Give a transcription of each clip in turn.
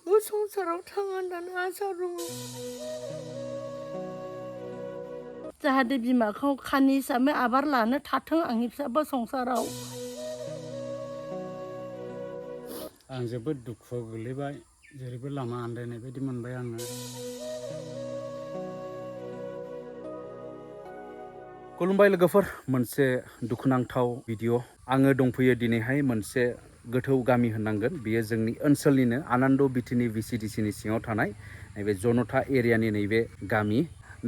आंबो संसाराव थाङा होननानै आसा दङ जाहाथे बिमाखौ खानि हिसाबै आबार लानो थाथों आंनि फिसाबो संसाराव आं जोबोद दुखुआव गोलैबाय जेरैबो लामा आन्दायनाय बायदि मोनबाय आङो खुलुमबाय लोगोफोर मोनसे दुखुनांथाव भिडिअ आङो दंफैयो दिनैहाय मोनसे गोथौ गामि होननांगोन बेयो जोंनि ओनसोलनिनो आनन्द बिटिनि भिसिडिसिनि सिङाव थानाय नैबे जनता एरियानि नैबे गामि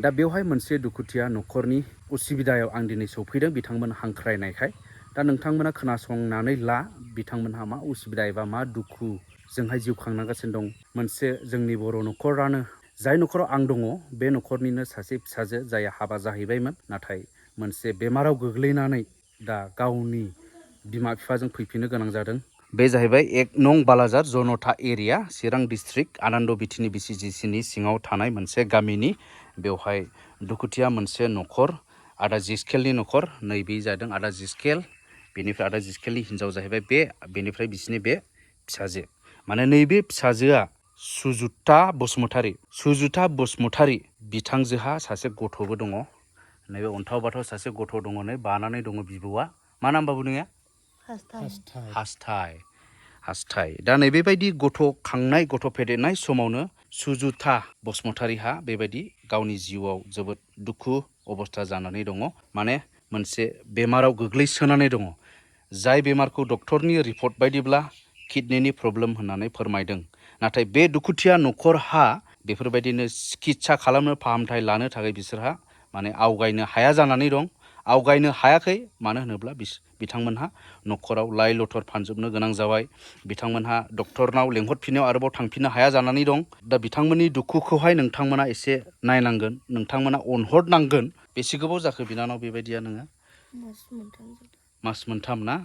दा बेवहाय मोनसे दुखुथिया नखरनि उसुबिदायाव आं दिनै सौफैदों बिथांमोन हांख्रायनायखाय दा नोंथांमोना खोनासंनानै ला बिथांमोनहा मा उसुबिदा एबा मा दुखुजोंहाय जिउ खांनांगासिनो दं मोनसे जोंनि बर' नखरानो जाय नखराव आं दङ बे नखरनिनो सासे फिसाजो जाय हाबा जाहैबायमोन नाथाय मोनसे बेमाराव गोग्लैनानै दा गावनि बिमा बिफाजों फैफिननो गोनां जादों बे जाहैबाय 1 नं बालाजार जनता एरिया चिरां डिस्ट्रिक्ट आनन्द बिटिनि भिसिडिसिनि सिङाव थानाय मोनसे गामिनि बेवहाय दुखुथिया मोनसे नखर आदा जिस्केलनि नखर नैबे जादों आदा जिस्केल बेनिफ्राय आदा जिस्केलनि हिन्जाव जाहैबाय बे बेनिफ्राय बिसिनि बे फिसाजो माने नैबे फिसाजोआ सुजुता बसुमतारी बिथांजोहा सासे गथ'बो दङ नैबे अन्थाव बाथाव सासे गथ' दङ नै बानानै दङ बिबौआ मा नाम बाबु नोङो हास्थाय दा नैबेबायदि गथ' खांनाय गथ' फेदेरनाय समावनो सुजुता बसुमतारीहा बेबायदि गावनि जिउआव जोबोद दुखु अबस्था जानानै दङ माने मोनसे बेमाराव गोग्लैसोनानै दङ जाय बेमारखौ डक्टरनि रिपर्ट बायदिब्ला किडनिनि प्रब्लेम होननानै फोरमायदों नाथाय बे दुखुथिया नखरहा बेफोरबायदिनो सिकित्सा खालामनो फाहामथाय लानो थाखाय बिसोरहा माने आवगायनो हाया जानानै दं आवगायनो हायाखै मानो होनोब्ला बिथांमोनहा नखराव लाइ लथर फानजोबनो गोनां जाबाय बिथांमोनहा डक्टरनाव लेंहरफिननायाव आरोबाव थांफिननो हाया जानानै दं दा बिथांमोननि दुखुखौहाय नोंथांमोना एसे नायनांगोन नोंथांमोना अनहरनांगोन बेसे गोबाव जाखो बिनानाव बेबायदिया नोङो मास मोनथाम ना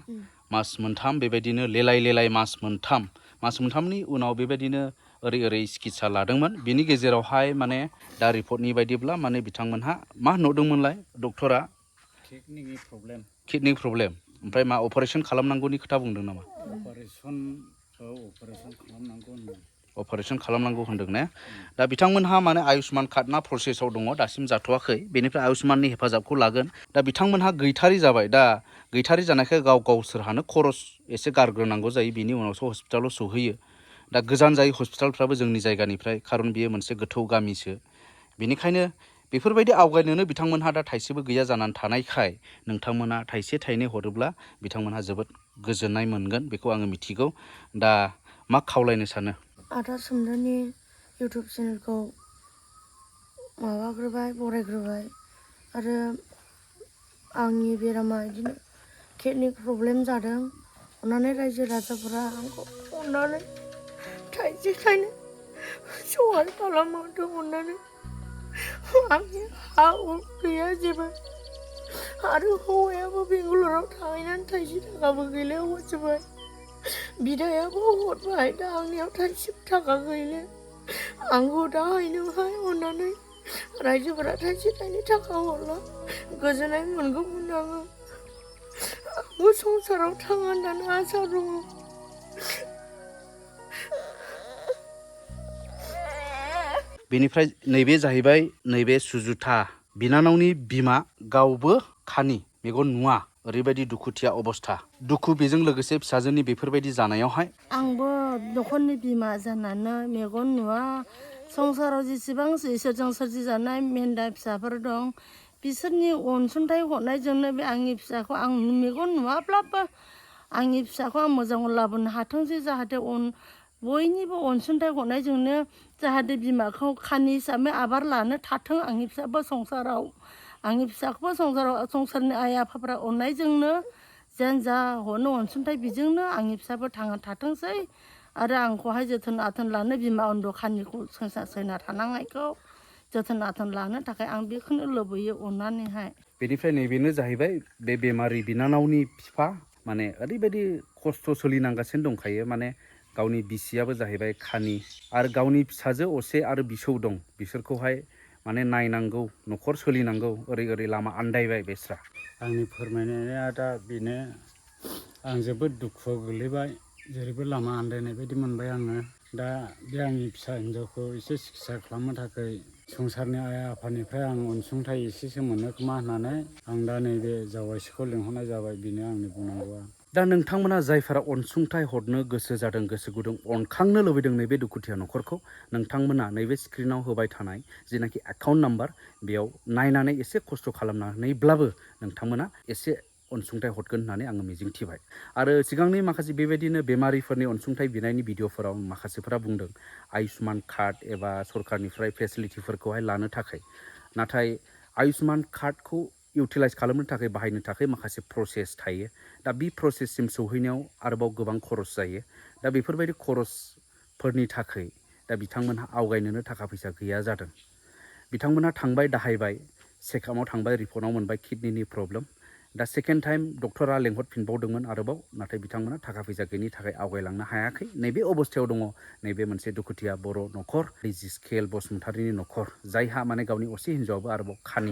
मास मोनथाम बेबायदिनो लेलाय मास मोनथामनि उनाव बेबायदिनो ओरै सिकित्सा लादोंमोन बिनि गेजेरावहाय माने दा रिपर्टनि बायदिब्ला माने बिथांमोनहा मा होनहरदोंमोनलाय डक्टरा किडनि प्रब्लेम ओमफ्राय मा अपारेसन खालामनांगौनि खोथा बुंदों नामा अपारेसन खालामनांगौ होनदों ने दा बिथांमोनहा माने आयुष्मान कार्डना प्रसेसआव दङ दासिम जाथ'वाखै बेनिफ्राय आयुष्माननि हेफाजाबखौ लागोन दा बिथांमोनहा गैथारि जाबाय दा गैथारि जानायखाय गावसोरहानो खरस एसे गारग्रोनांगौ जायो बिनि उनावसो हस्पिटालाव सौहैयो दा गोजान जायो हस्पिटालफ्राबो जोंनि जायगानिफ्राय खारन बियो मोनसे गोथौ गामिसो बेनिखायनो बेफोरबायदि आवगायनोनो बिथांमोनहा दा थाइसेबो गैया जानानै थानायखाय नोंथांमोना थाइसे थाइनै हरोब्ला बिथांमोनहा जोबोद गोजोननाय मोनगोन बेखौ आङो मिथिगौ दा मा खावलायनो सानो आदा सोमदोननि इउटुब चेनेलखौ माबाग्रोबाय बरायग्रोबाय आरो आंनि बेरामा बिदिनो किडनि प्रब्लेम जादों अन्नानै रायजो राजाफोरा आंखौ अन्नानै थाइसे थाइनै सहाय खालामहरदों अन्नानै आंनि हा हु गैया जेबो आरो हौवायाबो बेंगालराव थाहैनानै थाइसे थाखाबो गैला हरजोब्बाय बिदायाबो हरबाय दा आंनियाव थाइसेबो थाखा गैला आंखौ दा हैनोहाय अन्नानै रायजोफोरा थाइसे थाइनै थाखा हरला गोजोननाय मोनगौमोन आंबो संसाराव थाङा होननानै आसा दङ बेनिफ्राय नैबे जाहैबाय नैबे सुजुता बिनानावनि बिमा गावबो खानि मेगन नुवा ओरैबायदि दुखुथिया अबस्था दुखु बेजों लोगोसे फिसाजोनि बेफोरबायदि जानायावहाय आंबो नखरनि बिमा जानानै मेगन नुवा संसाराव जेसेबां इसोरजों सोरजिजानाय मेन्दा फिसाफोर दं बिसोरनि अनसुंथाइ हरनायजोंनो बे आंनि फिसाखौ आं मेगन नुवाब्लाबो आंनि फिसाखौ आं मोजां लाबोनो हाथोंसै जाहाथे बयनिबो अनसुंथाइ हरनायजोंनो जाहाथे बिमाखौ खानि हिसाबै आबार लानो थाथों आंनि फिसाबो संसाराव आंनि फिसाखौबो संसारनि आइ आफाफ्रा अननायजोंनो जेन जा हरनो अनसुंथाइ बेजोंनो आंनि फिसाबो थांना थाथोंसै आरो आंखौहाय जोथोन आथोन लानो बिमा अन्द खानिखौ संसार सैना थानांनायखौ जोथोन आथोन लानो थाखाय आं बेखौनो लुबैयो अननानैहाय बेनिफ्राय नैबेनो जाहैबाय बे बेमारि बिनानावनि बिफा माने ओरैबायदि खस्थ' सोलिनांगासिनो दंखायो माने गावनि बिसियाबो जाहैबाय खानि आरो गावनि फिसाजो असे आरो बिसौ दं बिसोरखौहाय माने नायनांगौ नखर सोलिनांगौ ओरै लामा आन्दायबाय बेस्रा आंनि फोरमायनाया दा बेनो आं जोबोद दुखुआव गोलैबाय जेरैबो लामा आन्दायनाय बायदि मोनबाय आङो दा बे आंनि फिसा हिन्जावखौ एसे सिकित्सा खालामनो थाखाय संसारनि आइ आफानिफ्राय आं अनसुंथाइ एसेसो मोनो खोमा होननानै आं दा नैबे जावायसिखौ लिंहरनाय जाबाय। बेनो आंनि बुंनांगौआ। दा नोंथांमोना जायफोरा अनसुंथाइ हरनो गोसो जादों, गोसो गुदुं, अनखांनो लुबैदों नैबे दुखुथिया न'खरखौ, नोंथांमोना नैबे स्क्रिनाव होबाय थानाय जिनाखि एकाउन्ट नाम्बार बेयाव नायनानै एसे खस्थ' खालामनानैब्लाबो नोंथांमोना एसे अनसुंथाइ हरगोन होननानै आङो मिजिंथिबाय। आरो सिगांनि माखासे बेबायदिनो बेमारिफोरनि अनसुंथाइ बिनायनि भिडिअफोराव माखासेफोरा बुंदों आयुष्मान कार्ड एबा सरकारनिफ्राय फेसिलिटिफोरखौहाय लानो थाखाय। नाथाय आयुष्मान कार्डखौ इउटिलाइज खालामनो थाखाय, बाहायनो थाखाय माखासे प्रसेस थायो। दा बे प्रसेससिम सौहैनायाव आरोबाव गोबां खरस जायो। दा बेफोरबायदि खरसफोरनि थाखाय दा बिथांमोनहा आवगायनोनो थाखा फैसा गैया जादों। बिथांमोनहा थांबाय दाहायबाय, चेकआपआव थांबाय, रिपर्टआव मोनबाय किडनिनि प्रब्लेम। दा सेकेन्ड टाइम डक्टरा लेंहरफिनबावदोंमोन आरोबाव, नाथाय बिथांमोना थाखा फैसा गैयिनि थाखाय आवगायलांनो हायाखै। नैबे अबस्थायाव दङ नैबे मोनसे दुखुथिया बर' न'खर, रिजिस्केल बसुमतारिनि न'खर, जायहा माने गावनि असे हिन्जावआबो आरोबाव खानि